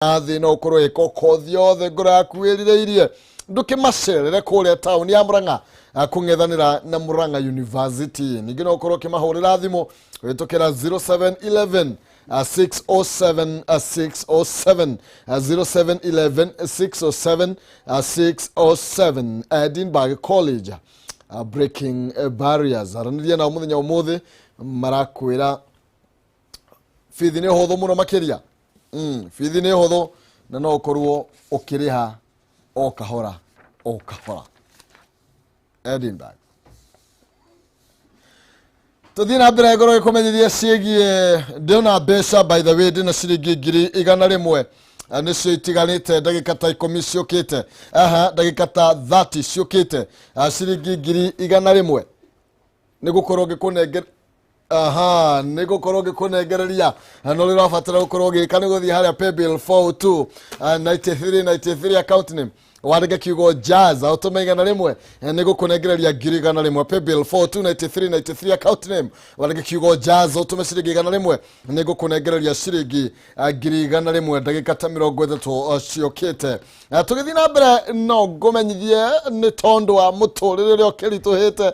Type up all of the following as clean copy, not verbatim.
Thĩ no ũkorwo ĩka kothi yothe ngoro yaku ĩrirĩirie, ndũkĩmacerere kũrĩa taũni ya Murang'a, kũng'ethanĩra na Murang'a University. Ningĩ no ũkorwo ũkĩmahũrĩra thimũ kũhĩtũkĩra 0711 607 607, 0711 607 607. Edinburgh College, Breaking Barriers. Aranĩria nao mũthenya ũmũthĩ, marakwĩra bithi nĩ hũthũ mũno makĩria. Bithi nĩ hũthũ na no ũkorwo ũkĩrĩha o kahora o kahora. Edinburgh. Tũthiĩ na mbere ngorwo gĩkũmenyithia ciĩgiĩ ndĩna mbeca. By the way, ndĩna ciringi 100,000, nĩcio itigarĩte ndagĩka ta 10 ciũkĩte. Aha, ndagĩka ta 30 ciũkĩte. Ciringi 100,000 nĩ gũkorwo ngĩkũnengera. Aha, nĩ gũkorwo ngĩkũnengereria, no rĩrĩa ũrabatara gũkorwo ũgĩka nĩ gũthiĩ harĩa paybill 402 93 93, account name wandĩke kiugo Jazz, ũtũme 100, nĩ gũkũnengereria 100,000. Paybill 4293 93, account name wandĩke kiugo Jazz, ũtũme ciringi 100, nĩ gũkũnengereria ciringi 100,000 ndagĩka ta 30 ciũkĩte. Tũgĩthiĩ na mbere, no ngũmenyithie nĩ tondũ wa mũtũrĩre ũrĩa ũkĩritũhĩte,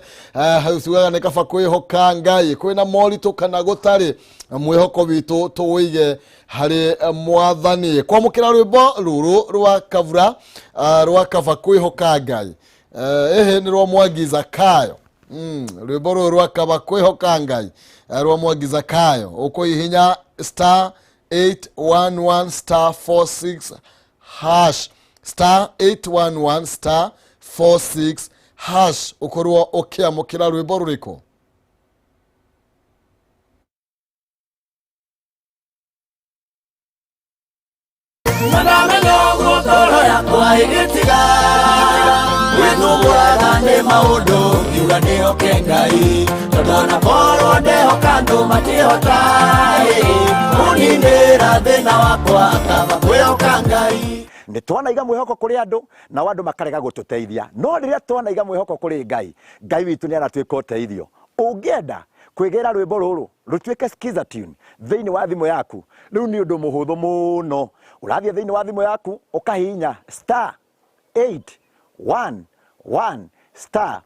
tugaga nĩ kaba kwĩhoka Ngai. Kwĩna moritũ kana gũtarĩ, mwĩhoko witũ tũwĩige harĩ Mwathani. Kwamũkĩra rwĩmbo rũrũ rwa Kavura, rwa Kaba Kwĩhoka Ngai. Ĩhĩ nĩ rwa Mwangi Zakayo. Rwĩmbo rũrũ rwa Kaba Kwĩhoka Ngai, rwa Mwangi Zakayo, ũkũhihinya star 811 star 46 hash, star 811 star 46 hash, ũkorwo ũkĩamũkĩra rwĩmbo rũrĩkũ. Ndamenya ũguo ngoro yakwa ĩgĩtiga gwĩthumbũraga nĩ maũndũ, ngiuga ndĩhoke Ngai, tondũ ona korwo ndehoka andũ matihota kũninĩra thĩna wakwa, kaba kwĩhoka Ngai. Nĩ twanaiga mwĩhoko kũrĩ andũ, nao andũ makarega gũtũteithia, no rĩrĩa twanaiga mwĩhoko kũrĩ Ngai, Ngai witũ nĩ aratuĩka ũteithio. Ũngĩenda kwĩgĩra rwĩmbo rũrũ rũtuĩke skiza tune thĩinĩ wa thimũ yaku, rĩu nĩ ũndũ mũhũthũ mũno. Ũrathiĩ thĩinĩ wa thimũ yaku, ũkahihinya star 811 star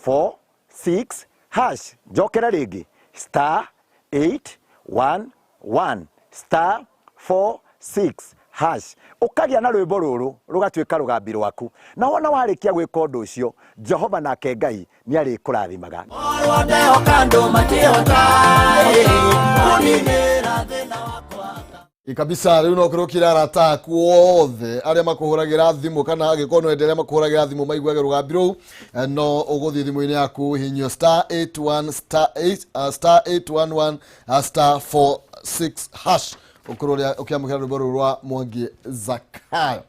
46 hash. Njokere rĩngĩ, star 811 star 46 hash, ũkagĩa na rwĩmbo rũrũ rũgatuĩka rũgambi rwaku. Na wona warĩkia gwĩka ũndũ ũcio, Jehova nake Ngai nĩ arĩkũrathimaga. Korwo ndehoka andũ matihota kũninĩra thĩna wakwa. Ĩ kabisa, rĩu no kĩrũkire arata aku othe arĩa makũhũragĩra thimũ, kana angĩkorwo no ende arĩa makũhũragĩra thimũ maiguage rũgambi rũu, no ũgũthiĩ thimũ-inĩ yaku hihinyio star 81 star 8, star 811, star 46 hash, ũkorwo ũrĩa ũkĩamũkĩra rwĩmbo rũu rwa Mwangi Zakayo.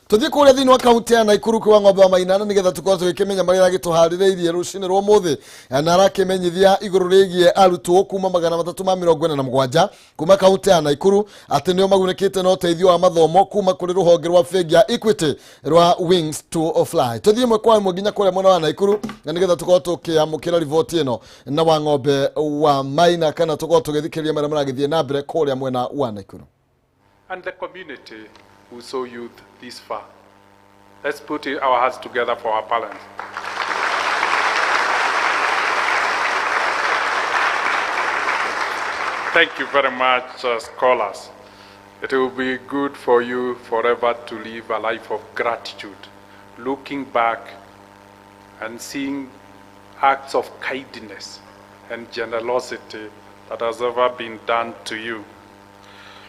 Tũthiĩ kũrĩa thĩinĩ wa kaunti ya Naikuru kwĩ Wang'ombe wa Mainana, nĩgetha tũkorwo tũgĩkĩmenya marĩa aragĩtũharĩrĩirie rũcinĩ rwa ũmũthĩ. Na arakĩmenyithia igũrũ rĩgiĩ arutwo kuma 347 kuma kaunti ya Naikuru atĩ nĩo magunĩkĩte na ũteithio wa mathomo kuma kũrĩ rũhonge rwa bengi ya Equity rwa Wings to Fly. Tũthiĩ ĩmwe kwa ĩmwe nginya kũrĩa mwena wa Naikuru, na nĩgetha tũkorwo tũkĩamũkĩra riboti ĩno na Wang'ombe wa Maina, kana tũkorwo tũgĩthikĩrĩria marĩa maragĩthiĩ na mbere kũrĩa mwena wa Naikuru. And the community who saw youth this far. Let's put our hands together for our parents. Thank you very much, scholars. It will be good for you forever to live a life of gratitude, looking back and seeing acts of kindness and generosity that has ever been done to you.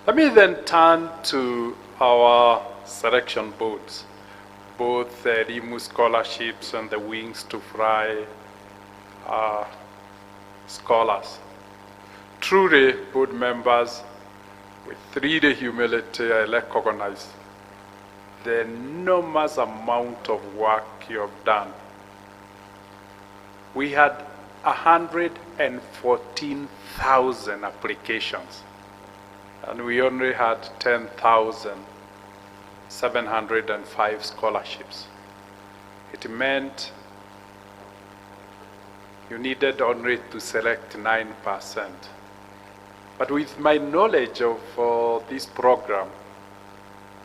Let me then turn to our selection boards, both the Elimu scholarships and the Wings to Fly scholars. Truly, board members, with really humility, I recognize the enormous amount of work you have done. We had 114,000 applications, and we only had 10,705 scholarships. It meant you needed only to select 9%. But with my knowledge of this program,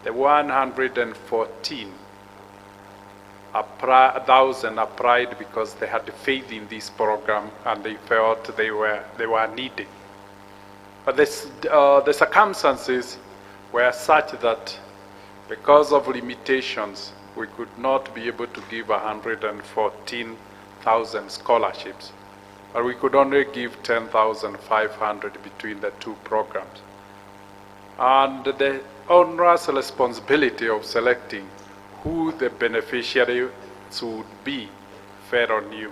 The 114,000 applied because they had faith in this program and they felt they were needed. But the circumstances were such that because of limitations, we could not be able to give 114,000 scholarships, but we could only give 10,500 between the two programs. And the onerous responsibility of selecting who the beneficiaries would be fell on you.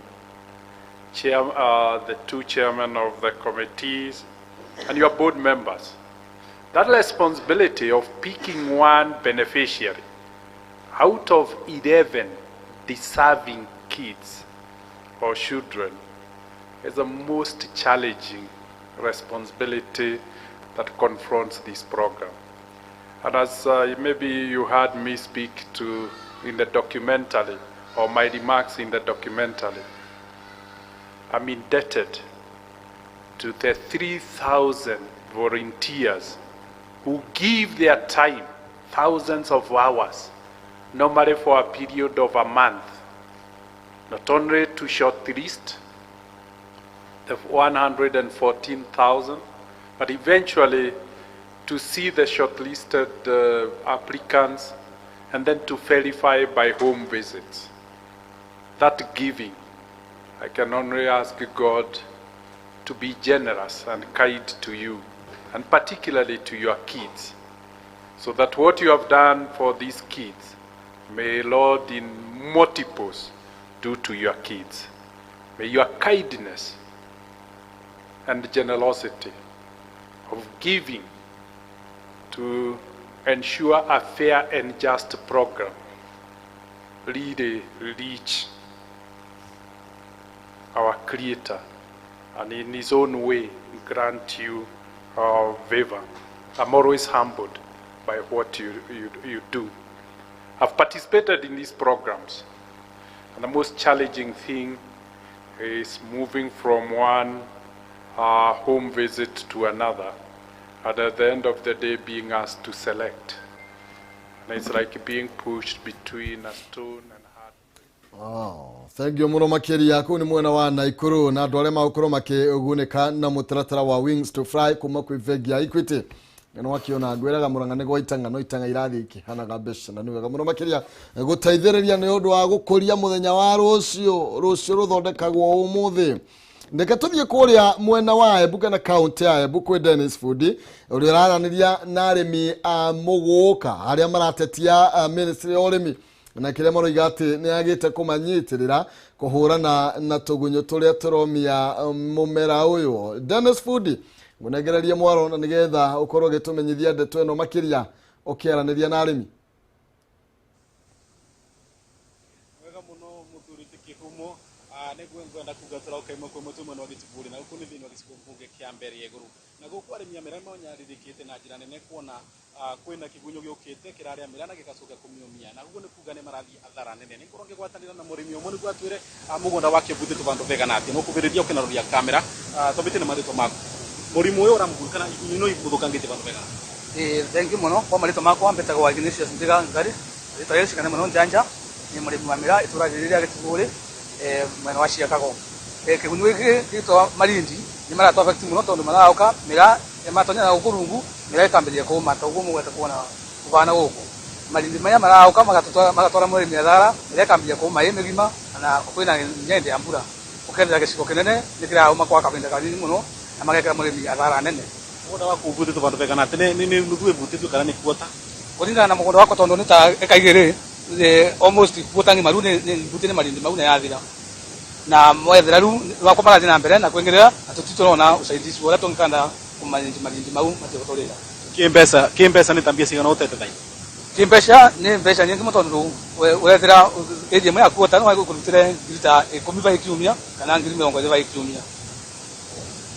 The two chairmen of the committees and your board members. That responsibility of picking one beneficiary out of 11 deserving kids or children is the most challenging responsibility that confronts this program. And as maybe you heard me speak to in the documentary, or my remarks in the documentary, I'm indebted to the 3,000 volunteers who give their time, thousands of hours, normally for a period of a month, not only to shortlist the 114,000, but eventually to see the shortlisted applicants and then to verify by home visits. That giving, I can only ask God to be generous and kind to you, and particularly to your kids, so that what you have done for these kids, may Lord in multiples do to your kids. May your kindness and generosity of giving to ensure a fair and just program really reach our Creator, and in His own way grant you our favor. I'm always humbled by what you do. I've participated in these programs, and the most challenging thing is moving from one home visit to another, and at the end of the day being asked to select. And it's like being pushed between a stone and hard. Oh, thank you muno makiria kuu ni mwena wa Naikuru na andu aria magukorwo makigunĩka na mũtaratara wa Wings to Fly kuma kwĩ bengi ya Equity. No wakiona ngwĩraga Murang'a nĩ gwa itang'a no itang'a irathiĩ ikĩhanaga mbeca na nĩ wega mũno makĩria gũteithĩrĩria nĩ ũndũ wa gũkũria mũthenya wa rũciũ. Rũciũ rũthondekagwo ũmũthĩ. Ndeke tuthiĩ kũrĩa mwena wa Embu kana kaunti ya Embu kwĩ Dennis Fundi ũrĩa ũraranĩria na arĩmi a Mũgũka arĩa maratetia ministry ya ũrĩmi na kĩrĩa maroiga atĩ nĩ yagĩte kũmanyitĩrĩra kũhũrana na tũgunyũ tũrĩa tũromia mũmera ũyũ. Dennis Fundi, ngũnengererie mwaro na nĩgetha ũkorwo ũgĩtũmenyithia ndeto ĩno makĩria ũkĩaranĩria na arĩmi. Wega mũno mũthuri ti Kĩhumo, nĩguo ngwenda kuga tũroka ĩmwe kwa ĩmwe twĩ mwena wa Gĩtibũrĩ na gũkũ nĩ thĩinĩ wa gĩcigo mbunge kĩa Mbere ya Igũrũ, na gũkũ arĩmi a mĩraa manyarĩrĩkĩte na njĩra nene kuona kwĩna kĩgunyũ gĩũkĩte kĩrarĩa mĩraa na gĩgacoka kũmĩũmia, na ũguo nĩ kuga nĩ marathiĩ athara nene. Nĩ ngorwo ngĩgwatanĩra na mũrĩmi ũmwe nĩguo atwĩre mũgũnda wake ũbutĩtwo vandũ vegana atĩa. No kũbĩrĩria ũkĩnaroria kamera twambĩte na marĩtwa maku. Mũrimũ ũyũ ũramũguna kana igunyũ ino imũthũkangĩtie vandũ vegana? Thank you mũno kwa marĩtwa makwa, mbĩtagwo Ignatius Njiga Ngari, rĩtwa rĩrĩ cikane mũno Njanja, nĩ mũrĩmi wa mĩraa itũra rĩrĩ rĩa Gĩtibũrĩ mwena wa Ciakago. Kĩgunyũ gĩkĩ gĩtwa Malindi nĩ maratũ affect mũno tondũ marauka mĩraa matonya na gũkũ rungu mĩraa ĩkambĩrĩria kũma ta ũguo mũgwete kuona kũbana gũkũ. Malindi maya marauka magatwara mũrĩmi athara, mĩraa ĩkambĩrĩria kũma ĩ mĩgima na kwĩna nyende ya mbura ũkendera gĩcigo kĩnene nĩ kĩrauma kwa kahinda kanini mũno na magekĩra mũrĩmi athara nene. Mũgũnda waku ũbutĩtwo vandũ vegana atĩ nĩ nuthu ĩbutĩtwo kana nĩ kuota? Kũringana na mũgũnda wakwa tondũ nĩ ta eka igĩrĩ almost kuota ng'ima rĩu nĩ mbutĩ nĩ malindi mau nĩ yathira na mwethera rĩu wakwa marathiĩ na mbere na kwĩngĩrĩra na tũtitũrona ũcaidici ũrĩa tũngĩkanda kũmanage malindi mau matigũtũrĩra. Kĩmbeca nĩ ta mbia cigana ũtete thaa ici? Kĩmbeca nĩ mbeca nyingĩ mũno tondũ ũrethera ĩndĩ ĩmwe ya kuota no ĩkũrutĩre ngiri ta 10 bai kiumia kana ngiri 20 bai kiumia.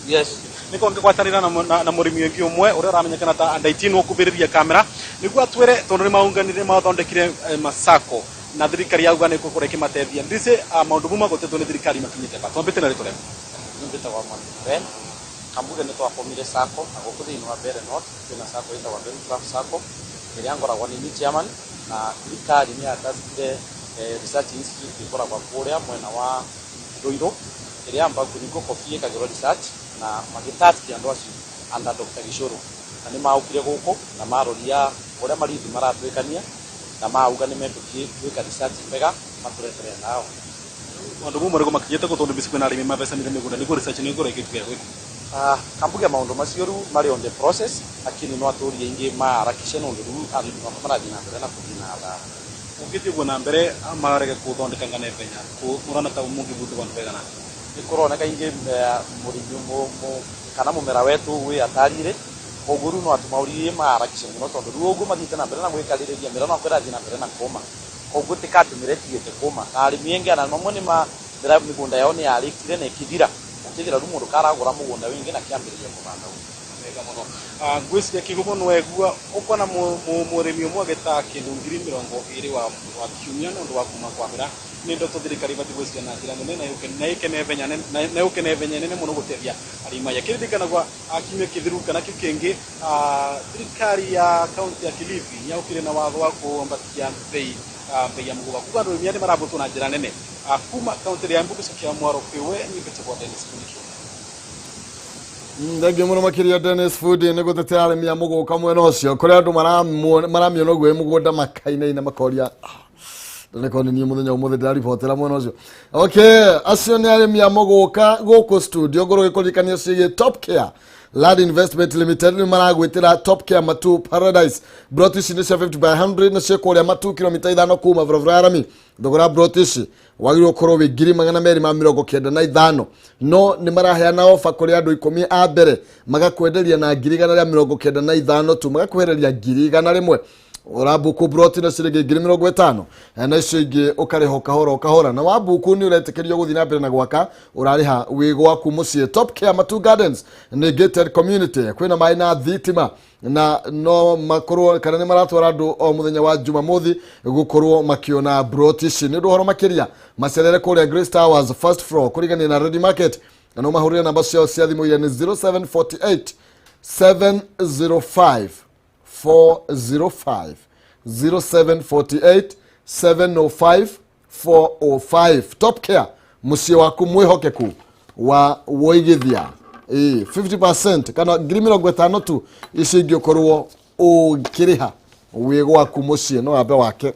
Yes. Nĩko ngĩgwatanĩra na mũrĩmi ũngĩ ũmwe ũrĩa ũramenyekana ta Andaitino ũkũbĩrĩria kamera nĩguo atwĩre tondũ nĩmaunganire mathondekire masako na thirikari yauga nĩ ĩgũkorwo ĩkĩmateithia. Ndĩcĩ maũndũ mau magwetetwo nĩ thirikari makinyĩte ba. Twambĩte na rĩtwa rĩaku. Mbĩtagwo Mwalimu Ben. Kambuge nĩ twabomire sacco na gũkũ thĩinĩ wa Mbere North twĩna sacco ĩtagwo Mberu Craft Sacco. Ĩrĩa ngoragwo nĩ niĩ chairman na thirikari nĩ yataskire research institute ĩkoragwo kũrĩa mwena wa Ruiru ĩrĩa ambaku nĩkuo coffee ĩkagĩrwo research na magĩtask andũ acio under Dr. Gĩcũrũ na nĩ maũkire gũkũ na maroria ũrĩa marithi maratwĩkania na mauga nĩ megũthiĩ gwĩka research mbega matũretere nao. Maũndũ mau marĩkũ makinyĩte kũ tondũ kwĩna arĩmi mabecanire mĩgũnda nĩguo research nĩ ĩkorwo ĩgĩtuĩka gwĩkwo? Kambuge maũndũ macio rĩu marĩ on the process, lakini no atũri aingĩ maharakishe nũndũ rĩu arĩmi makwa marathiĩ na mbere na kũthiĩ na hathara. Ũngĩthiĩ ũguo na mbere marege kũthondeka ngana ihenya mũrona ta mũngĩbuta bandu begana? Nĩ kũroneka ingĩ mũrĩmi kana mũmera wetu wĩ hatarĩ-rĩ, koguo rĩu no atũmaũririe maharakishe mũno tondũ rĩu ũguo mathiĩte na mbere na gwĩkarĩrĩria mĩra no ĩrathiĩ na mbere na kũma, koguo tĩkatũmĩra ĩtigĩte kũma na arĩmi aingĩ ana mamwe nĩ ma mĩgũnda yao nĩ yarĩkire na ĩkĩthira ũkĩthira rĩu mũndũ karagũra mũgũnda wĩngĩ na kĩambĩrĩria kũhanda ũguo. Wega mũno. Ngwĩciria kĩhumo nĩ waigua ũkona mũrĩmi ũmwe agĩtaa kĩndũ 20,000 wa kiumia nĩ ũndũ wa kuma kwa mĩra nĩ ndoto thirikari ibatiĩ gwĩciria na njĩra nene na ĩke na ihenya na yũke na ihenya nene mũno gũteithia arĩmi aya. Kĩririkanagwo kiumia kĩthiru kana kĩu kĩngĩ, thirikari ya kaunti ya Kilifi nĩyaũkire na watho wa kũambatia bei ya mũgũnda kuga andũ arĩmi nĩ marabutwo na njĩra nene. Kuma kaunti ya Embu gĩcigo kĩa Mwaro kwĩwe niĩ mbĩtagwo Dennis Fundi. Thengiũ mũno makĩria Dennis Fundi nĩ gũtetera arĩmi a mũgũka mwena ũcio kũrĩa andũ maramiona ũguo ĩ mũgũnda makainaina makoria nĩkorwo nĩ niĩ mũthenya ũmũthĩ ndĩraribotera mwena ũcio. Okay, acio nĩ arĩmi a mũgũka gũkũ studio ngorwo gĩkũririkania ciĩgiĩ Top Care Land Investment Limited nĩ maragwĩtĩra Top Care Matu Paradise. Broti ici nĩ cia 50 by 100 na cia kũrĩa Matu kilomita 5 kuma barabara ya rami. Thogora broti ici wagĩrĩirwo ũkorwo wĩ 295,000, no nĩ maraheana ofa kũrĩ andũ 10 a mbere magakwenderia na 195,000 tu, magakwehereria 100,000. Ũrambuku broti na ciringi 50,000 na icio ingĩ ũkarĩha kahora o kahora, na wambuku nĩ ũretĩkĩrio gũthiĩ na mbere na gwaka ũrarĩha wĩ gwaku mũciĩ. Top Care Matu Gardens nĩ gated community, kwĩna maĩ na thitima na no makorwo kana nĩ maratwara andũ o mũthenya wa Jumamothi gũkorwo makĩona broti ici. Nĩ ũndũ ũhoro makĩria macerere kũrĩa Grace Towers first floor kũrigania na Ready Market, na no mahũrĩre namba ciao cia thimũ iria nĩ 0748 705 405, 0748 705 405. Top Care, mũciĩ waku mwĩhokeku wa woigithia. 50% kana 50,000 tu icio ingĩ ũkorwo ũkĩrĩha wĩ gwaku mũciĩ no ambe wake.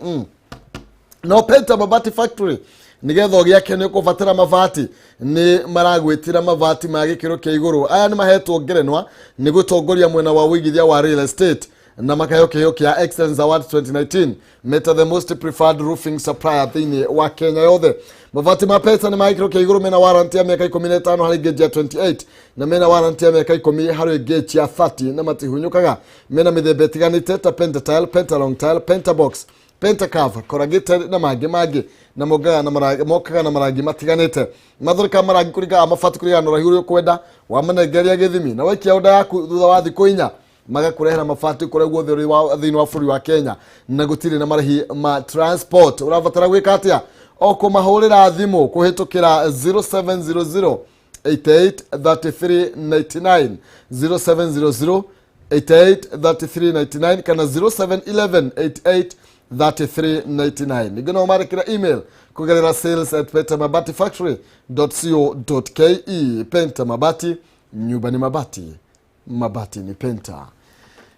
No Penta Mabati Factory nigetha ũgĩake nĩ ũkũbatara mabati, nĩ maragwĩtĩra mabati ma gĩkĩro kĩa igũrũ. Aya nĩ mahetwo ngerenwa nĩ gũtongoria mwena wa ũigithia wa real estate na makaheo kĩheo kĩa Excellence Award 2019 meta the most preferred roofing supplier thĩinĩ wa Kenya yothe. Mabati ma Penta nĩ ma gĩkĩro kĩa igũrũ, mena warranty ya mĩaka 15 harĩ gauge ya 28 na mena warranty ya mĩaka 10 harĩ gauge ya 30 na matihunyũkaga. Mena mĩthemba ĩtiganĩte ta Pentatile, Pentalong Tile, Pentabox, Pentacarve, corrugated na mangĩ mangĩ, na mokaga na marangi matiganĩte. Mathondekaga marangi kũringana na mabati kũringana na ũraihu ũrĩa ũkwenda, wamanengeria gĩthimi na waikia order yaku thutha wa thikũ 4 magakũrehera mabati kũrĩa guothe ũrĩ thĩinĩ wa bũrũri wa Kenya na gũtirĩ na marĩhi ma transport. Ũrabatara gwĩka atĩa? O kũmahũrĩra thimũ kũhĩtũkĩra 0700 88 33 99, 0700 88 33 99 kana 0711 88 33 99. Ningĩ no marĩkĩra email kũgerera sales@pentamabatifactory.co.ke. Penta Mabati, nyumba ni mabati, mabati ni Penta.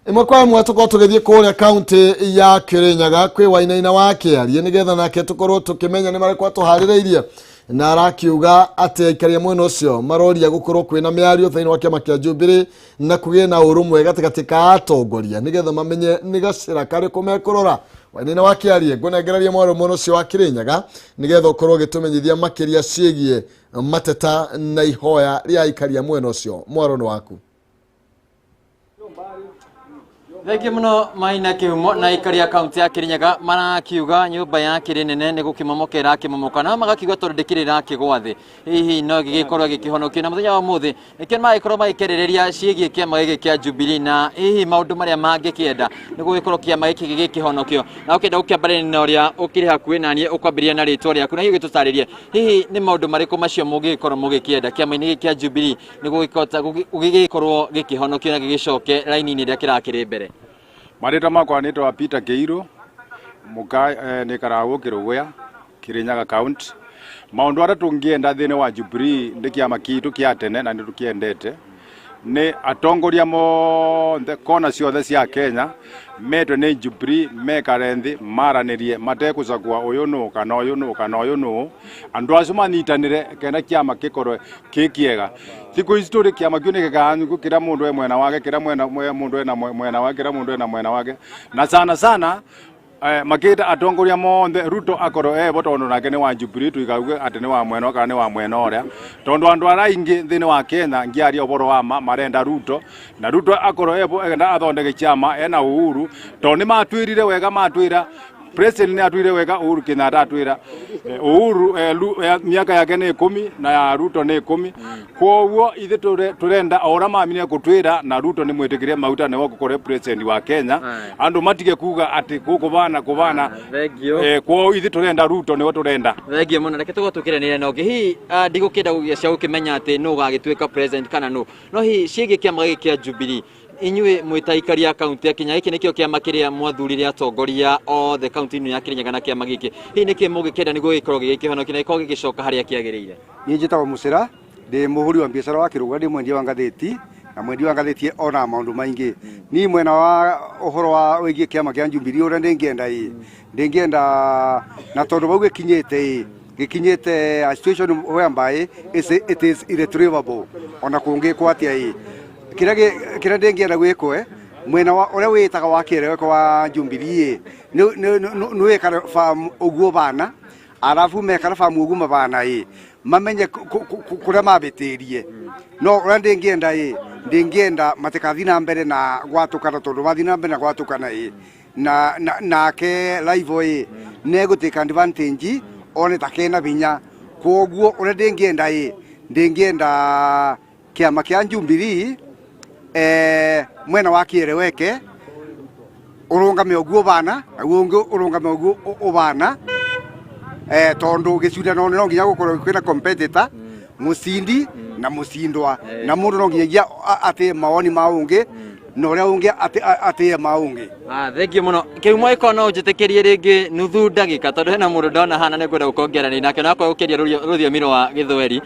Ĩmwe kwa ĩmwe tũkorwo tũgĩthiĩ kũrĩa kaunti ya Kĩrĩnyaga kwĩ Wainaina wa Kĩarie nĩgetha nake tũkorwo tũkĩmenya nĩ marĩkũ atũharĩrĩirie, na arakiuga atĩ aikari a mwena ũcio maroria gũkorwo kwĩna mĩario thĩinĩ wa kĩama kĩa Jubilee na kũgĩe na ũrũmwe gatagatĩ ka atongoria nĩgetha mamenye nĩ gacĩra karĩkũ mekũrora. Wainaina wa Kĩarie, ngũnengereria mwarĩ mwena ũcio wa Kĩrĩnyaga nĩgetha ũkorwo ũgĩtũmenyithia makĩria ciĩgiĩ mateta na ihoya rĩa aikari a mwena ũcio. Mwaro nĩ waku. Thengiũ mũno Maina Kĩhumo. Na aikari a kaunti ya Kĩrĩnyaga marakiuga nyũmba ya Kĩrĩnene nĩ gũkĩmomoka ĩrakĩmomoka, na magakiuga tondũ ndĩkĩrĩ ĩrakĩgwa thĩ hihi no gĩgĩkorwo gĩkĩhonokio. Na mũthenya wa ũmũthĩ nĩkĩo magĩkorwo magĩkĩarĩrĩria ciĩgiĩ kĩama gĩkĩ kĩa Jubilee na hihi maũndũ marĩa mangĩkĩenda nĩguo gĩkorwo kĩama gĩkĩ gĩgĩkĩhonokio. Na ũkĩenda gũkĩambĩrĩria na ũrĩa ũkĩrĩ hakuhĩ naniĩ, ũkwambĩrĩria na rĩtwa rĩaku na hihi ũgĩtũtarĩrie hihi nĩ maũndũ marĩkũ macio mũngĩgĩkorwo mũgĩkĩenda kĩama-inĩ gĩkĩ kĩa Jubilee nĩguo gĩgĩkorwo gĩkĩhonokio na gĩgĩcoke raini-inĩ ĩrĩa kĩrakĩrĩ mbere. Marĩtwa makwa nĩtwa Peter Kĩirũ muka nĩkaraga Kĩrũgũya Kirinyaga County. Maũndũ arĩa tũngĩenda thĩinĩ wa Jubilee nĩ kĩama kitũ kĩa tene na nĩ tũkĩendete nĩ atongoria monthe kona ciothe cia Kenya metwe nĩ Jubilee mekare nthĩ maranĩrie matekũcagua ũyũ nũ kana ũyũ nũ kana ũyũ nũ, andũ acio manyitanĩre kenda kĩama gĩkorwe kĩ kĩega. Thikũ ici tũrĩ kĩama kĩu nĩ gĩgaanyuku, kĩrĩa mũndũ e mwena wake, kĩrĩa mwena mũndũ ena mwena wake, kĩrĩa mũndũ ena mwena wake, na sana sana makĩta atongoria monthe Ruto akorwo ebo tondu nake nĩ wa Jubilee tuikauge atĩ nĩ wa mwena kana nĩ wa mwena ũrĩa, tondu andũ arĩa aingĩ thĩinĩ wa Kenya ngĩaria ũhoro wa ma marenda Ruto, na Ruto akorwo ebo enda athondeke chama ena Uhuru, tondu nĩ matwĩrire wega, matwĩra president nĩ atwĩre wega Uhuru Kenyatta atwĩra Uhuru miaka yake nĩ 10 na ya Ruto nĩ 10. Koguo ithe turenda o ũrĩa mamine gũtwĩra na Ruto nĩ mwĩtĩkĩrie maguta nĩwe gũkorwo president wa Kenya, andũ matige kuga atĩ gũkũ bana kũbana. Koguo ithe turenda Ruto nĩwe turenda. Thengiũ mũno, reke tũgwo tũkĩranĩre na ũngĩ. Hihi ndigũkĩenda gũgĩa gũkĩmenya atĩ nũ ũgagĩtuĩka president kana nũ, no hihi ciĩgiĩ kĩama gĩkĩ kĩa Jubilee, inyuĩ mwĩ aikari a kaunti ya Kenya, gĩkĩ nĩkĩo kĩama kĩrĩa mwathurire atongoria othe kaunti-inĩ ya Kirinyaga na kĩama gĩkĩ, hihi nĩkĩ mũngĩkĩenda nĩguo gĩkorwo gĩgĩkĩhonokia na gĩkorwo gĩgĩcoka harĩa kĩagĩrĩire? Niĩ njĩtagwo Mũcĩra, ndĩ mũhũri wa biacara wa Kĩrũgũya, ndĩ mwendia wa ngathĩti na mwendia wa ngathĩti ona maũndũ maingĩ. Niĩ mwena wa ũhoro wa wĩgiĩ kĩama kĩa Jubilee ũrĩa ndĩngĩenda ĩ, ndĩngĩenda na tondũ vau gĩkinyĩte ĩ, gĩkinyĩte a situation whereby it is irretrievable ona kũngĩkwo atĩa ĩ, kĩrĩa ndĩngĩenda gwĩkwo mwena wa ũrĩa wĩtaga wa kĩereweko wa Jubilee nĩ wĩkare famu ũguo bana, arabu mekara famu ũguo mabana ĩ, mamenye kũrĩa mabĩtĩrie. No ũrĩa ndĩngĩenda ĩ, ndĩngĩenda matikathi na mbere na gwatũkana, tondũ mathiĩ na mbere na gwatũkana ĩ, na nake rival ĩ negũtake advantage one ta kena binya. Koguo ũrĩa ndĩngĩenda ĩ, ndĩngĩenda kĩama kĩa Jubilee mwena wa kĩereweke ũrũngame ũguo bana, naguo ũngĩ ũrũngame ũguo ũbana, tondu gĩcindano no nginya gũkorwo kwĩna competitor mũcindi na mũcindwa, na mũndũ no nginyagia atĩe mawoni ma ũngĩ na ũrĩa ũngĩ atĩe ma ũngĩ. Thengiũ mũno. Kĩhumo ĩkorwo no ũnjĩtĩkĩrie rĩngĩ nuthu ndagĩka, tondũ hena mũndũ ndona hana nĩ ngwenda gũkorwo ngĩaranĩria nake, na akorwo ũkĩaria rũthiomi rwa Gĩthweri.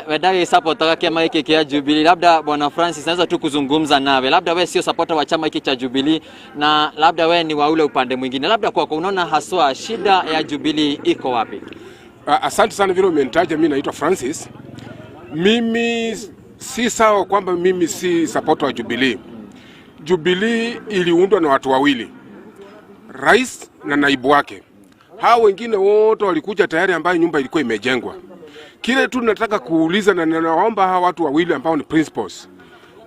Wenda gĩsapotaga kĩama gĩkĩ kĩa Jubilee, labda bwana Francis naweza tu kuzungumza nawe, labda we sio supporter wa chama hiki cha Jubilee na labda we ni wa ule upande mwingine, labda kwako unaona haswa shida ya Jubilee iko wapi? Asante sana vile umenitaja. Mimi naitwa Francis. Mimi si sawa kwamba mimi si supporter wa Jubilee. Jubilee iliundwa na watu wawili, rais na naibu wake. Hao wengine wote walikuja tayari ambayo nyumba ilikuwa imejengwa. Kile tu nataka kuuliza na ninaomba hawa watu wawili ambao ni principals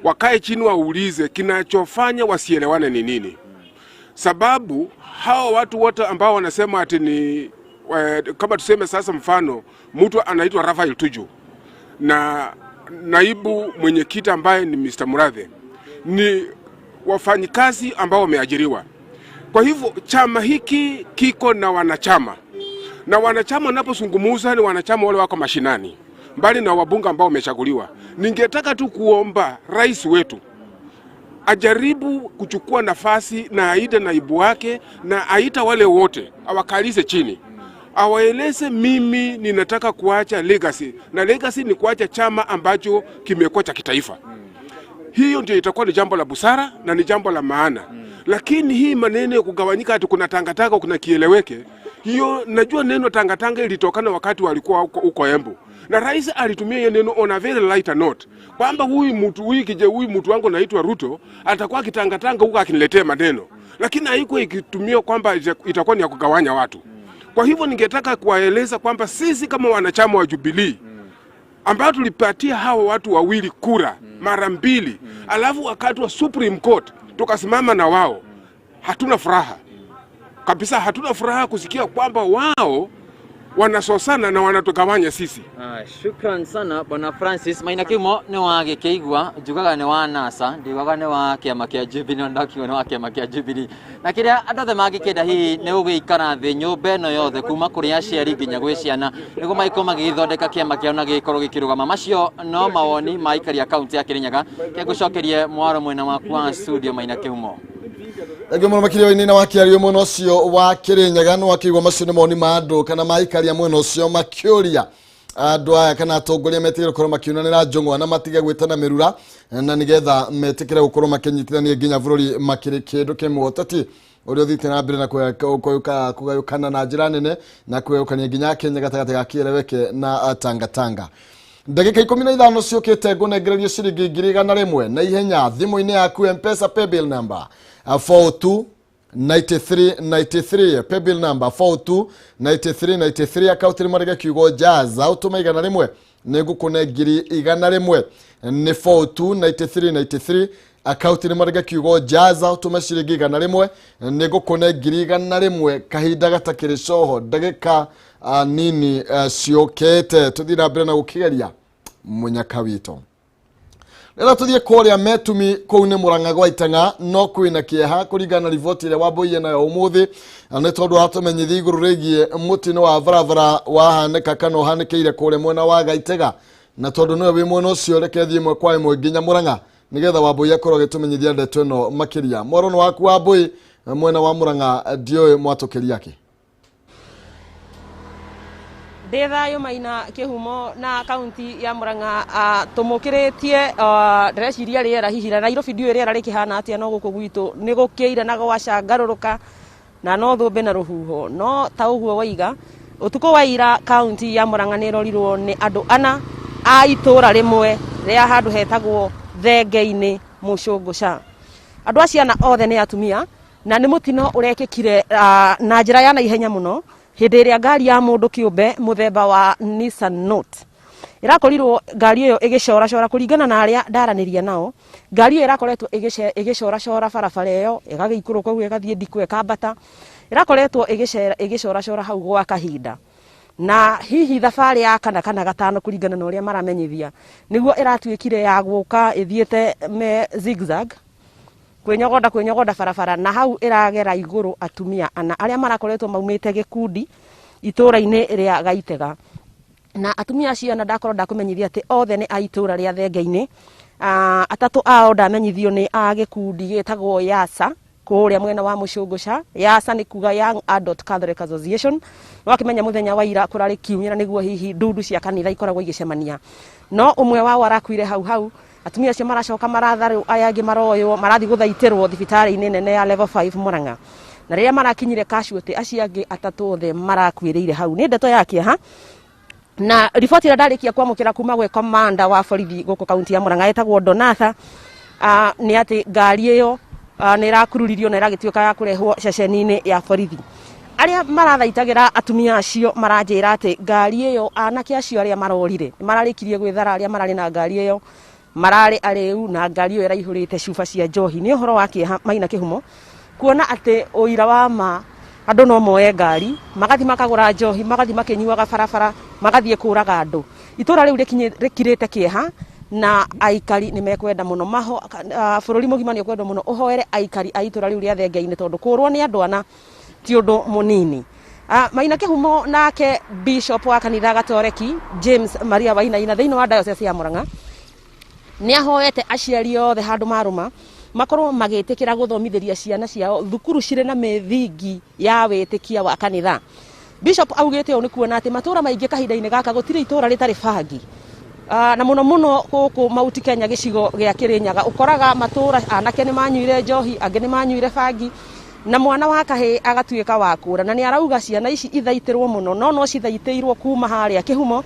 wakae chini waulize kinachofanya wasielewane ni nini. Sababu hao watu wote ambao wanasema ati ni kama tuseme sasa mfano mtu anaitwa Raphael Tuju na naibu mwenyekiti ambaye ni Mr. Murathe ni wafanyikazi ambao wameajiriwa. Kwa hivyo chama hiki kiko na wanachama, na wanachama wanapozungumza ni wanachama wale wako mashinani, mbali na wabunge ambao wamechaguliwa. Ningetaka tu kuomba rais wetu ajaribu kuchukua nafasi na aite naibu wake na aita wale wote awakalize chini, awaeleze mimi ninataka kuacha legacy, na legacy ni kuacha chama ambacho kimekuwa cha kitaifa. Hiyo ndio itakuwa ni jambo la busara na ni jambo la maana. Lakini hii maneno ya kugawanyika ati kuna tangatanga kuna kieleweke, hiyo najua neno tangatanga ilitokana wakati walikuwa huko Embu, na rais alitumia hiyo neno on a very lighter note kwamba huyu mtu huyu kije huyu mtu wangu naitwa Ruto atakuwa kitangatanga huko akiniletea maneno, lakini haikuwa ikitumia kwamba itakuwa ni ya kugawanya watu. Kwa hivyo ningetaka kuwaeleza kwamba sisi kama wanachama wa Jubilee ambao tulipatia hawa watu wawili kura mara mbili, alafu wakati wa Supreme Court tukasimama na wao, hatuna furaha kabisa, hatuna furaha kusikia kwamba wao wanasosana na wanatugawanya sisi. Shukran sana bwana Francis Maina Kimo nĩ wa gĩkĩigua njugaga nĩ wa NASA ndiugaga nĩ wa kĩama kĩa Jubilee, no ndakiuga nĩ wa kĩama kĩa Jubilee. Na kĩrĩa andũ othe mangĩkĩenda hihi nĩ gũgĩikara thĩ nyũmba ĩno yothe kuma kũrĩ aciari nginya gwĩ ciana nĩguo magĩkorwo magĩgĩthondeka kĩama kĩao na gĩgĩkorwo gĩkĩrũgama. Macio no mawoni ma aikari a kaunti ya Kirinyaga. Kegũcokerie mwaro mwena waku wa studio Maina Kĩhumo. Thengiũ mũno makĩria wainaina wa kĩario mwena ũcio wa Kĩrĩnyaga. Nĩ wakĩigua macio nĩ mawoni ma andũ kana ma aikaria mwena ũcio makĩũria andũ aya kana atongoria metĩkĩre gũkorwo makiunanĩra njũng'wa na matige gwĩtana mĩrura, na nĩgetha metĩkĩre gũkorwo makĩnyitithania nginya bũrũri makĩrĩ kĩndũ kĩmwe. Ũteti ũrĩa ũthiĩte na mbere na kũgayũkana na njĩra nene na kũgayũkania nginya Kenya gatagatĩ ga kĩeleweke na tangatanga. Ndagĩka 15 ciũkĩte ngũnengererio ciringi 100,000 na ihenya thimũ-inĩ yaku. Mpesa paybill number 42 93 93, paybill number 42 93 93, akaunti rĩmwe rĩge kiugo jaza, ũtũme 100, nĩ ngũkũne 100,000. Nĩ 42 93 93, akaunti rĩmwe rĩge kiugo jaza, ũtũme ciringi 100, nĩ ngũkũne 100,000 kahinda gatakĩrĩ coho, ndagĩka nini ciũkĩte. Tũthiĩ na mbere na gũkĩgeria mũnyaka witũ. Rĩrĩa tũthiĩ kũrĩa Metumi, kũu nĩ Mũrang'a gwa Itang'a, no kwĩna kĩeha kũringana na riboti ĩrĩa wambũiye nayo ũmũthĩ, na nĩ tondũ watũmenyithia igũrũ rĩgiĩ mũtino wa barabara wahanĩka kana ũhanĩkĩire kũrĩa mwena wa Gaitega. Na tondũ nĩwe wĩ mwena ũcio, reke thiĩ ĩmwe kwa ĩmwe nginya Mũrang'a nĩgetha Wambũi akorwo agĩtũmenyithia ndeto ĩno makĩria. Mwaro nĩ waku Wambũi, mwena wa Mũrang'a ndiũĩ mwatũkĩria kĩ. Ndĩ thayũ Maina Kĩhumo. Na kaunti ya Murang'a tũmũkĩrĩtie, ndĩreciria rĩera hihi na Nairobi ndiũĩ rĩera rĩkĩhana atĩa, no gũkũ gwitũ nĩ gũkĩire na gwacangarũrũka na no thũmbĩ na rũhuho. No ta ũguo waiga, ũtukũ wa ira kaunti ya Murang'a nĩ ĩrorirwo nĩ andũ ana a itũra rĩmwe rĩa handũ hetagwo Thenge-inĩ Mũcũngũca. Andũ acio ana othe nĩ atumia, na nĩ mũtino ũrekĩkire na njĩra ya naihenya mũno hĩndĩ ĩrĩa ngari ya mũndũ kĩũmbe mũthemba wa Nissan Note ĩrakorirwo ngari ĩyo ĩgĩcoracora. Kũringana na arĩa ndaranĩria nao, ngari ĩyo ĩrakoretwo ĩgĩcoracora barabara ĩyo, ĩgagĩikũrũka ũguo, ĩgathiĩ ndikũ, ĩkambata, ĩrakoretwo ĩgĩcoracora hau gwa kahinda, na hihi thabarĩ ya kana kana gatano, kũringana na ũrĩa maramenyithia, nĩguo ĩratuĩkire ya gũka ĩthiĩte me zigzag, kwĩnyogonda kwĩnyogonda barabara, na hau ĩragera igũrũ atumia ana arĩa marakoretwo maumĩte gĩkundi itũra-inĩ rĩa Gaitega. Na atumia acio ana, ndakorwo ndakũmenyithia atĩ othe nĩ a itũra rĩa Thenge-inĩ. Atatũ ao ndamenyithio nĩ a gĩkundi gĩtagwo Yasa kũrĩa mwena wa Mũcũngũca. Yasa nĩ kuga Young Adult Catholic Association. Wakĩmenya mũthenya wa ira kũrarĩ kiumia, na nĩguo hihi ndundu cia kanitha ikoragwo igĩcemania. No ũmwe wao arakuire hau hau. Atumia acio maracoka maratharũ, aya angĩ maroywo marathiĩ gũthaitĩrwo thibitarĩ-inĩ nene ya level 5 Murang'a, na rĩrĩa marakinyire casualty, acio angĩ atatũ othe marakuĩrĩire hau. Nĩ ndeto ya kĩeha, na riboti ĩrĩa ndarĩkia kwamũkĩra kuma gwĩ komanda wa borithi gũkũ kaunti ya Murang'a etagwo Donatha nĩ atĩ ngari ĩyo nĩ ĩrakururirio na ĩragĩtuĩka ya kũrehwo ceceni-inĩ ya borithi. Arĩa marathaitagĩra atumia acio maranjĩra atĩ ngari ĩyo, anake acio arĩa marorire nĩ mararĩkirie gwĩthara. Arĩa mararĩ na ngari ĩyo mararĩ arĩu, na ngari ĩyo ĩraihũrĩte cuba cia njohi. Nĩ ũhoro wa kĩeha Maina Kĩhumo kuona atĩ ũira wa ma andũ no moe ngari magathiĩ makagũra njohi, magathiĩ makĩnyuaga barabara, magathiĩ kũraga andũ. Itũra rĩu rĩkirĩte kĩeha, na aikari nĩ mekwenda mũno maho, bũrũri mũgima nĩ ũkwenda mũno ũhoere aikari a itũra rĩu rĩa Thenge-inĩ, tondũ kũrwo nĩ andũ ana ti ũndũ mũnini. Maina Kĩhumo, nake bishop wa kanitha Gatoreki James Maria Wainaina thĩinĩ wa diocese ya Murang'a nĩ ahoete aciari othe handũ marũma makorwo magĩtĩkĩra gũthomithĩria ciana ciao thukuru cirĩ na mĩthingi ya wĩtĩkia wa kanitha. Bishop augĩte ũũ nĩ kuona atĩ matũra maingĩ kahinda-inĩ gaka gũtirĩ itũra rĩtarĩ bangi, na mũno mũno gũkũ Mount Kenya gĩcigo gĩa Kĩrĩnyaga, ũkoraga matũra anake nĩ manyuire njohi, angĩ nĩ manyuire bangi, na mwana wa kahĩĩ agatuĩka wa kũra. Na nĩ arauga ciana ici ithaitĩrwo mũno, no no cithaitĩirwo kuma harĩa kĩhumo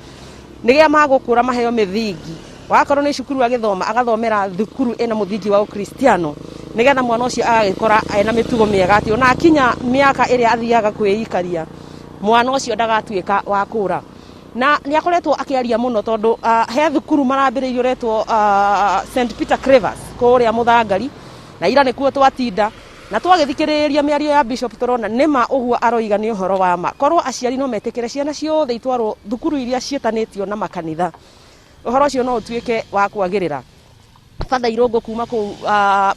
nĩgĩa magũkũra maheo mĩthingi. Wakorwo nĩ cukuru agĩthoma, agathomera thukuru ĩna mũthingi wa ũkristiano, nĩgetha mwana ũcio agagĩkora ena mĩtugo mĩega, atĩ ona akinya mĩaka ĩrĩa athiaga kwĩikaria, mwana ũcio ndagatuĩka wa kũra. Na nĩ akoretwo akĩaria mũno tondũ he thukuru marambĩrĩirie ũretwo St Peter Clavers kũrĩa Mũthangari, na ira nĩkuo twatinda na twagĩthikĩrĩria mĩario ya bishop, tũrona nĩma ũguo aroiga nĩ ũhoro wa ma. Korwo aciari no metĩkĩre ciana ciothe itwarwo thukuru iria ciĩtanĩtio na makanitha, ũhoro ũcio no ũtuĩke wa kwagĩrĩra. Father Irũngũ kuma kũu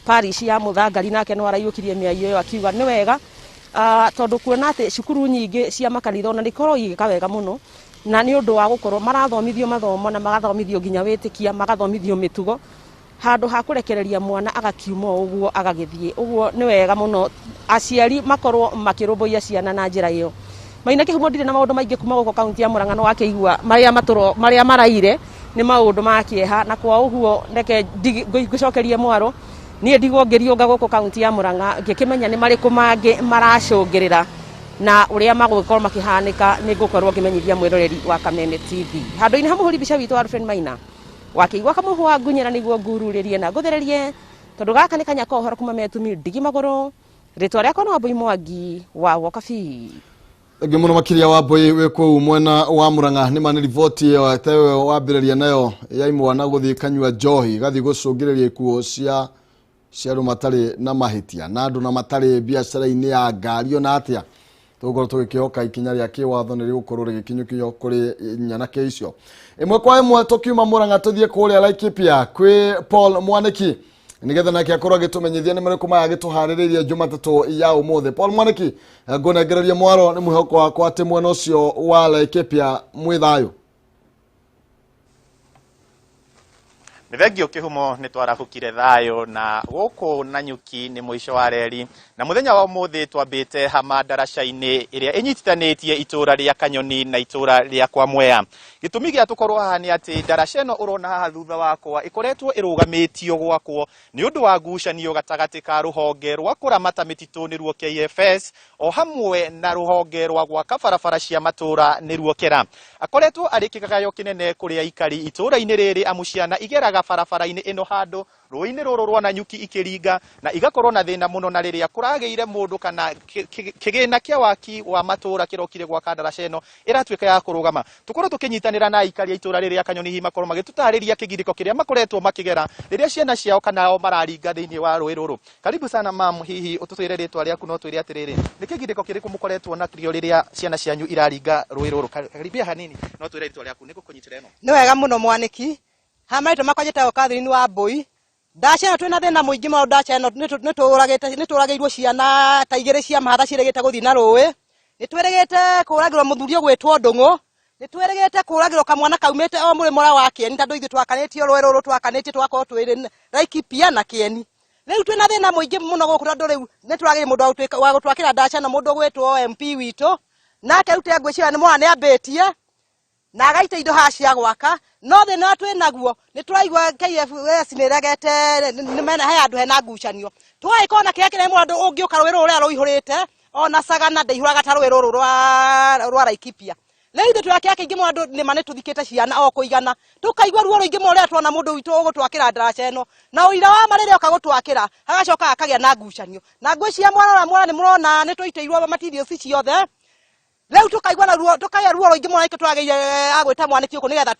parish ya Mũthangari nake no araiyũkirie mĩario ĩyo, akiuga nĩ wega tondũ kuona atĩ cukuru nyingĩ cia makanitha ona nĩ ikoragwo igĩka wega mũno, na nĩ ũndũ wa gũkorwo marathomithio mathomo na magathomithio nginya wĩtĩkia, magathomithio mĩtugo. Handũ ha kũrekereria mwana agakiuma o ũguo agagĩthiĩ ũguo, nĩ wega mũno aciari makorwo makĩrũmbũiya ciana na njĩra ĩyo. Maina Kĩhumo, ndirĩ na maũndũ maingĩ kuma gũkũ kaunti ya Murang'a. Nĩ wakĩigua marĩa matũro marĩa maraire nĩ maũndũ ma kĩeha, na kwa ũguo reke ngũcokerie mwaro. Niĩ ndigwo ngĩriũnga gũkũ kaunti ya Murang'a ngĩkĩmenya nĩ marĩkũ mangĩ maracũngĩrĩra na ũrĩa magũgĩkorwo makĩhanĩka. Nĩ ngũkorwo ngĩmenyithia mwĩroreri wa Kameme TV. Handũ-inĩ ha mũhũri mbica witũ Alfred Maina wakĩigua kamũhwa ngunyĩra nĩguo ngururĩrie na ngũthererie, tondũ gaka nĩ kanya ka ũhoro kuma metumi ndigi magũrũ. Rĩtwa rĩakwa nĩ Wambui Mwangi wa Wokabi. Thengiũ mũno makĩria Wambui wĩ kũu mwena wa Murang'a. Nĩ ma nĩ riboti ĩyo tewe wambĩrĩria nayo ya imwana gũthiĩ kanyua njohi gathiĩ gũcũngĩrĩria ikuũ cia andũ matarĩ na mahĩtia na andũ na matarĩ biacara-inĩ ya ngari. Ona atĩa tũgũkorwo tũgĩkĩhoka ikinya rĩa kĩwatho nĩ rĩgũkorwo rĩgĩkinyũkio kũrĩ nyanake icio ĩmwe kwa ĩmwe. Tũkiuma Murang'a tũthiĩ kũrĩa Laikipia kwĩ Paul Mwanĩki, nĩgetha nake akorwo agĩtũmenyithia nĩ marĩkũ maya agĩtũharĩrĩirie Jumatatũ ya ũmũthĩ. Paul Mwanĩki, ngũnengereria mwaro. Nĩ mwĩhoko wakwa atĩ mwena ũcio wa Laikipia mwĩ thayũ. Nĩ thengio Kĩhumo, nĩ twarahũkire thayũ na gũkũ Nanyuki nĩ mũico wa reri, na mũthenya wa ũmũthĩ twambĩte hama ndaraca-inĩ ĩrĩa ĩnyitithanĩtie itũũra rĩa Kanyoni na itũũra rĩa kwa Mwea. Gĩtũmi gĩa tũkorwo haha nĩ atĩ ndaraca ĩno ũrona haha thutha wakwa ĩkoretwo ĩrũgamĩtio gwakwo nĩ ũndũ wa ngucanio gatagatĩ ka rũhonge rwa kũramata mĩtitũ, nĩruo KFS, o hamwe na rũhonge rwa gwaka barabara cia matũũra, nĩruo KERA. Akoretwo arĩ kĩgagayo kĩnene kũrĩ aikari itũũra-inĩ rĩrĩ, amu ciana igeraga barabara-inĩ ĩno handũ rũĩ-inĩ rũrũ rwa Nanyuki ikĩringa na igakorwo na thĩna mũno. Na rĩrĩa kũragĩire mũndũ kana kĩgĩna kĩa waki wa matũũra kĩrokire gwaka ndaraca ĩno, ĩratuĩka ya kũrũgama. Tũkorwo tũkĩnyitanĩra na aikari a itũũra rĩrĩ rĩa Kanyoni, hihi makorwo magĩtũtarĩria kĩgirĩko kĩrĩa makoretwo makĩgera rĩrĩa ciana ciao kana o mararinga thĩinĩ wa rũĩ rũrũ. Karibu sana mam, hihi ũtũtwĩre rĩtwa rĩaku no twĩre atĩrĩrĩ, nĩ kĩgirĩko kĩrĩkũ mũkoretwo nakĩo rĩrĩa ciana cianyu iraringa rũĩ rũrũ? Karibia hanini no twĩre rĩtwa rĩaku, nĩ ngũkũnyitĩra ĩno. Nĩ wega mũno Mwanĩki. Ha marĩtwa makwa njĩtagwo Catherine wa Mbũi. Ndaca ĩno twĩna thĩna mũingĩ mũno. Ndaca ĩno nĩ tũragĩirwo ciana ta igĩrĩ cia mahatha ciĩrĩgĩte gũthiĩ na rũĩ. Nĩ twĩrĩgĩte kũragĩrwo mũthuri ũgwĩtwo Ndũng'ũ. Nĩ twĩrĩgĩte kũragĩrwo kamwana kaumĩte o mũrĩmo ũrĩa wa Kĩeni, tondũ ithuĩ twakanĩtio rũĩ rũrũ, twakanĩtie tũgakorwo twĩrĩ Laikipia na Kĩeni. Rĩu twĩna thĩna mũingĩ mũno gũkũ, tondũ rĩu nĩ tũragĩire mũndũ wa gũtwakĩra ndaca ĩno, mũndũ ũgwĩtwo MP witũ. Nake rĩu ngwĩciria nĩ mwana nĩ ambĩtie na agaita indo haha cia gwaka, no thĩna ũrĩa twĩ naguo nĩ tũraigua KFS nĩ ĩregete nĩ mena he handũ hena ngucanio. Tũgagĩkorwo na kĩrĩa kĩnene mũno, andũ ũngĩũka rũĩ rũrũ rũrĩa rũihũrĩte, ona Sagana ndĩihũraga ta rũĩ rũrũ rwa Laikipia. Rĩu ithuĩ twĩna kĩeha kĩingĩ mũno, andũ nĩma nĩ tũthikĩte ciana o kũigana, tũkaigua ruo rũingĩ mũno rĩrĩa tuona mũndũ witũ ũgũtwakĩra ndaraca ĩno, na ũira wa ma rĩrĩa oka gũtwakĩra hagacoka hakagĩa na ngucanio. Na ngwĩciria mwarora mwara nĩ mũrona nĩ tũitĩirwo materials ciothe. Rĩu tũkaigua na ruo, tũkagĩa ruo rũingĩ mũno, nĩkĩo tũragĩire agwĩta Mwanĩki gũkũ, nĩgetha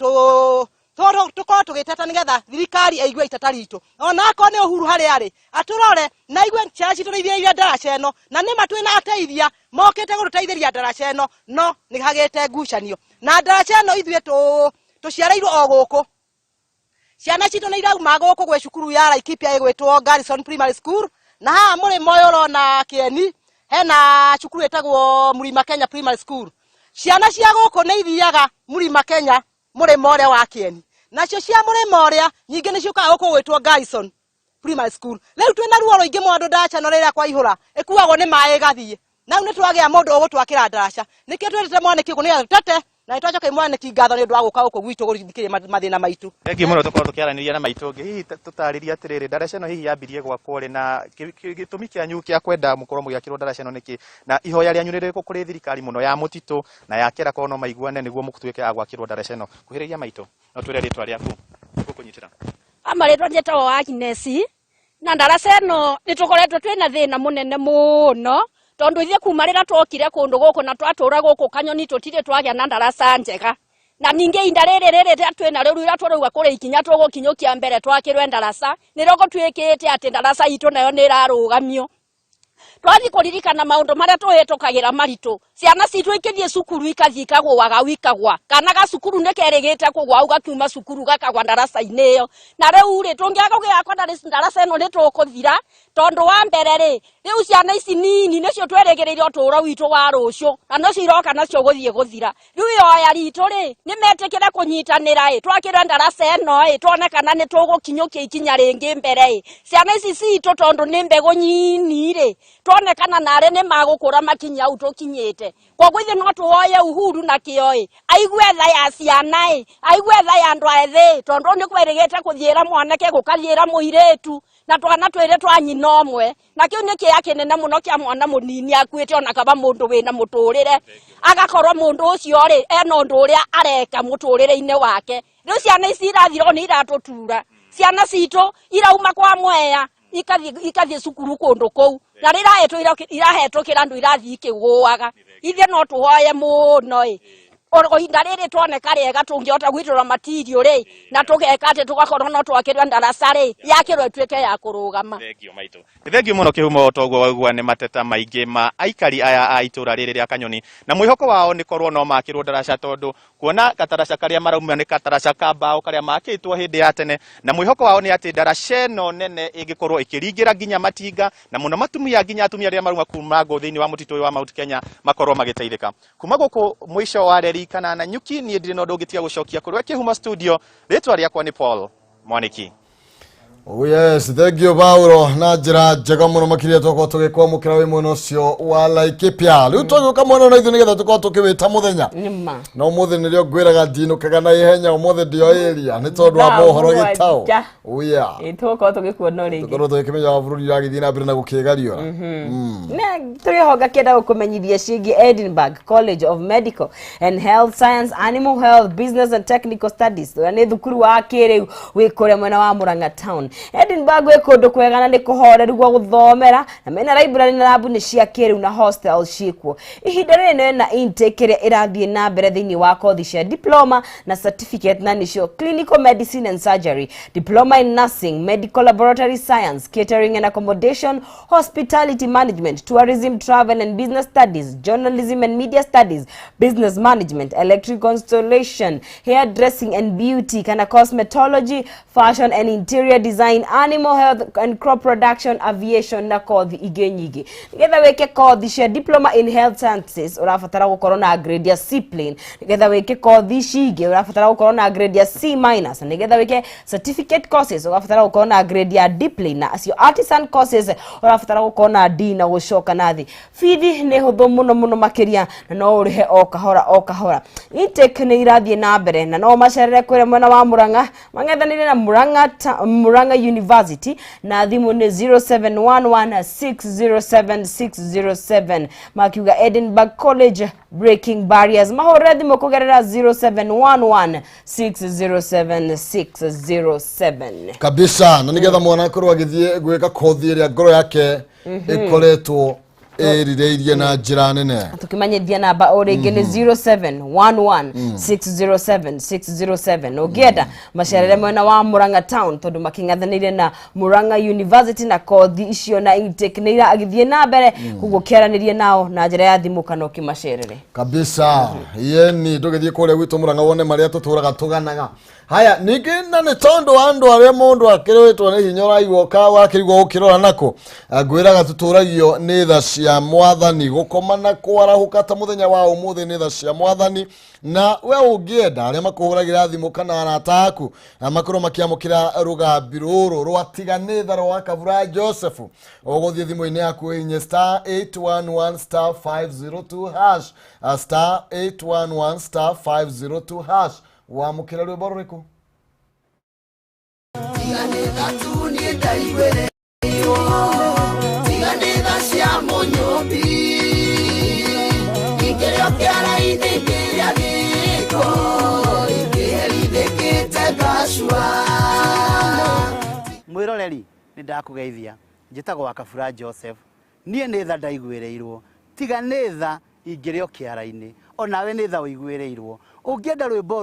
tũkorwo tũgĩteta, nĩgetha thirikari ĩigue iteta ritũ, ona akorwo nĩ Uhuru harĩa arĩ atũrore na aigue ciana citũ nĩ ithiĩrĩire ndaraca ĩno. Na nĩma twĩna ateithia mokĩte gũtũteithĩria ndaraca ĩno, no nĩ hagĩte ngucanio na ndaraca ĩno. Ithuĩ tũciarĩirwo o gũkũ, ciana citũ nĩ irauma gũkũ gwĩ cukuru ya Laikipia ĩgwĩtwo Garrison Primary School, na haha mũrĩmo ũyũ ũrona Kĩeni hena cukuru ĩtagwo Mlima Kenya Primary School. Ciana cia gũkũ nĩ ithiaga Mlima Kenya mũrĩmo ũrĩa wa Kĩeni, nacio cia mũrĩmo ũrĩa nyingĩ nĩ ciũkaga gũkũ gwĩtwo Garrison Primary School. Rĩu twĩna ruo rũingĩ mũno, andũ ndaraca ĩno rĩrĩa kwaihũra ĩkuagwo nĩ maĩ ĩgathiĩ. Na rĩu nĩ twagĩa mũndũ ũgũtwakĩra ndaraca, nĩkĩo twĩrĩte Mwanĩki gũkũ nĩgetha tũtete, na nĩ twacokeria Mwanĩki ngatho nĩ ũndũ wa gũka gũkũ gwitũ gũthikĩrĩria mathĩna maitũ. Thengiũ mũno. Tũkorwo tũkĩaranĩria na maitũ ũngĩ, hihi tũtarĩrie atĩrĩrĩ, ndaraca ĩno hihi yambirie gwakwo rĩ, na gĩtũmi kĩanyu kĩa kwenda mũkorwo mũgĩakĩrwo ndaraca ĩno nĩkĩ, na ihoya rĩanyu nĩ rĩrĩkũ kũrĩ thirikari mũno ya mũtitũ na ya KERA, korwo no maiguane nĩguo mũtuĩke a gwakĩrwo ndaraca ĩno. Kuhĩrĩria maitũ, no twĩre rĩtwa rĩaku, tũgũkũnyitĩra. Amarĩtwa njĩtagwo Agnes, na ndaraca ĩno nĩ tũkoretwo twĩna thĩna mũnene mũno, tondũ ithuĩ kuma rĩrĩa twokire kũndũ gũkũ na twatũra gũkũ Kanyoni tũtirĩ twagĩa na ndaraca njega. Na ningĩ ihinda rĩrĩ rĩrĩa twĩna rĩu rĩrĩa tũrauga kũrĩ ikinya tũgũkinyũkia mbere twakĩrwe ndaraca, nĩrĩo gũtuĩkĩte atĩ ndaraca itũ nayo nĩ ĩrarũgamio. Twathi kũririkana maũndũ marĩa tũhĩtũkagĩra maritũ, ciana citũ ikĩthiĩ cukuru ikathiĩ ikagũaga ikagwa, kana gacukuru nĩ kerĩgĩte kũgwa au gakiuma cukuru gakagwa ndaraca-inĩ ĩyo. Na rĩu rĩ, tũngĩaga gũgĩakwo ndaraca ĩno nĩ tũkũthira, tondũ wa mbere rĩ, rĩu ciana ici nini nĩcio twerĩgĩrĩire ũtũũro witũ wa rũciũ, na nocio iroka nacio gũthiĩ gũthira. Rĩu ihoya ritũ rĩ, nĩ metĩkĩre kũnyitanĩra ĩ, twakĩrwe ndaraca ĩno ĩ, tuone kana nĩ tũgũkinyũkia ikinya rĩngĩ mbere ĩ. Ciana ici citũ tondũ nĩ mbegũ nyini rĩ, tuone kana narĩ nĩ magũkũra makinye hau tũkinyĩte. Koguo ithuĩ no tũhoye Uhuru na kĩo ĩ, aigue tha ya ciana ĩ, aigue tha ya andũ ethĩ, tondũ nĩ kwerĩgĩte kũthiĩra mwanake gũkathiĩra mũirĩtu, na twana twĩrĩ twa nyina ũmwe. Na kĩu nĩ kĩeha kĩnene mũno kĩa mwana mũnini akuĩte ona kaba mũndũ wĩna mũtũrĩre, agakorwo mũndũ ũcio rĩ ena ũndũ ũrĩa areka mũtũrĩre-inĩ wake. Rĩu ciana ici irathira nĩ iratũtura, ciana citũ irauma kwa Mwea ikathiĩ cukuru kũndũ kũu, na rĩrĩa irahetũkĩra andũ irathiĩ ikĩgũaga. Ithuĩ no tũhoye mũno ĩ, ihinda rĩrĩ tuoneka rĩega tũngĩhota gwitũra matirio rĩ, na tũgeka atĩ tũgakorwo no twakĩrwo ndaraca rĩ, yakĩrwo ĩtuĩke ya kũrũgama. Thengio maitũ. Nĩ thengio mũno Kĩhumo, toguo waigua nĩ mateta maingĩ ma aikari aya a itũra rĩrĩ rĩa Kanyoni, na mwĩhoko wao nĩ korwo no makĩrwo ndaraca, tondũ kuona gataraca karĩa marauma nĩ kataraca ka mbaũ karĩa makĩtwo hĩndĩ ya tene, na mwĩhoko wao nĩ atĩ ndaraca ĩno nene ĩngĩkorwo ĩkĩringĩra nginya matinga, na mũno matumia, nginya atumia arĩa marauma kuma ngũ thĩinĩ wa mũtitũ ũyũ wa Mount Kenya makorwo magĩteithĩka. Kuma gũkũ mũico wa reri kana Nanyuki, niĩ ndirĩ na ũndũ ũngĩ tiga gũcokia kũrĩ we Kĩhumo studio. Rĩtwa rĩakwa nĩ Paul Mwaniki. Oh yes, thank you Paulo na njĩra njega mũno makĩria twakorwo tũgĩkwamũkĩra wĩ mwena ũcio wa Laikipia. Rĩu tũgĩũka mwena na ithuĩ nĩgetha tũkorwo tũkĩwĩta mũthenya. Nĩma. Na ũmũthĩ nĩrĩo ngwĩraga ndinũkaga na ihenya, ũmũthĩ ndioĩria nĩ tondũ wa Thaa mohoro gĩtaũ. mũgwanja. Oh yeah. Ĩ, tũgũkorwo tũgĩkuona o rĩngĩ. Tũkorwo tũgĩkĩmenya wa bũrũri ũragĩthiĩ na mbere na gũkĩgariũra. Na tũrĩho ngakĩenda gũkũmenyithia ciĩgiĩ Edinburgh College of Medical and Health Science, Animal Health, Business and Technical Studies, ũrĩa nĩ thukuru wa kĩrĩu wĩ kũrĩa mwena wa Murang'a Town. Edinburgh gwĩ kũndũ kwega na nĩ kũhoreru gwa gũthomera, na mena library na lab nĩ cia kĩrĩu na hostel ciĩkuo. Ihinda rĩrĩ nĩ intake ĩrĩa ĩrathiĩ na mbere thĩinĩ wa kothi cia diploma na certificate, na nĩcio clinical medicine and surgery, diploma in nursing, medical laboratory science, catering and accommodation, hospitality management, tourism, travel and business studies, journalism and media studies, business management, electrical installation, hairdressing and beauty, kana cosmetology, fashion and interior design, animal health and crop production, aviation na kothi ingĩ nyingĩ. Nĩgetha wĩke kothi cia diploma in health sciences ũrabatara gũkorwo na grade ya C plain. Nĩgetha wĩke kothi ici ingĩ ũrabatara gũkorwo na grade ya C minus. Nĩgetha wĩke certificate courses ũrabatara gũkorwo na grade ya D plain, na acio artisan courses ũrabatara gũkorwo na D na gũcoka na thĩ. Bithi nĩ hũthũ mũno mũno makĩria, na no ũrĩhe o kahora o kahora. Intake nĩ irathiĩ na mbere, na no macerere kũrĩa mwena wa Murang'a, mang'ethanĩire na Murang'a University, na thimũ nĩ 0711607607. Makiuga Edinburgh College, breaking barriers. Mahũrĩre thimũ kũgerera 0711607607. Kabisa, na nĩgetha mwana akorwo agĩthiĩ gwĩka kothi ĩrĩa ngoro yake ĩkoretwo ĩrirĩirie na njĩra nene. Tukimanyithia namba o rĩngĩ nĩ 0711607607. Ũngĩenda macerere mwena wa Murang'a Town, tondũ makĩng'ethanĩire na Murang'a University, na kothi icio na intake nĩ iragĩthiĩ na mbere, koguo kĩaranĩrie nao na njĩra ya thimũ kana ũkĩmacerere. Kabisa, yeni ndũgĩthiĩ kũrĩa gwitũ Murang'a wone marĩa tũtũraga tũganaga. Haya, ningĩ na nĩ tondũ wa andũ arĩa mũndũ akĩrĩtwo nĩ hinya ũraigua wakĩrigwo gũkĩrora nako, ngwĩraga tũtũragio nĩ tha cia mwathani, gũkoma na kwarahũka ta mũthenya wa ũmũthĩ nĩ tha cia mwathani. Na we ũngĩenda arĩa makũhũragĩra thimũ kana arata aku makorwo makĩamũkĩra rũgambi rũrũ rwa tiganĩtha rwa Kabura Joseph, ũgũthiĩ thimũ-inĩ yaku ũhihinye star 811 star 502 hash, star 811 star 502 hash. Wamũkĩra rwĩmbo rũrĩkũ? Tiganĩtha tu niĩ ndaiguĩrĩirwo, tiganĩtha cia mũnyũmbi, ingĩrĩ o kĩara-inĩ ngĩrĩa gĩko, ingĩherithĩkĩte ngacua. Mwĩroreri, nĩ ndakũgeithia. Njĩtagwo wa Kabura Joseph. Niĩ nĩ tha ndaiguĩrĩirwo, tiga nĩ tha ingĩrĩ o kĩara-inĩ. Onawe nĩ tha ũiguĩrĩirwo. Ũngĩenda rwĩmbo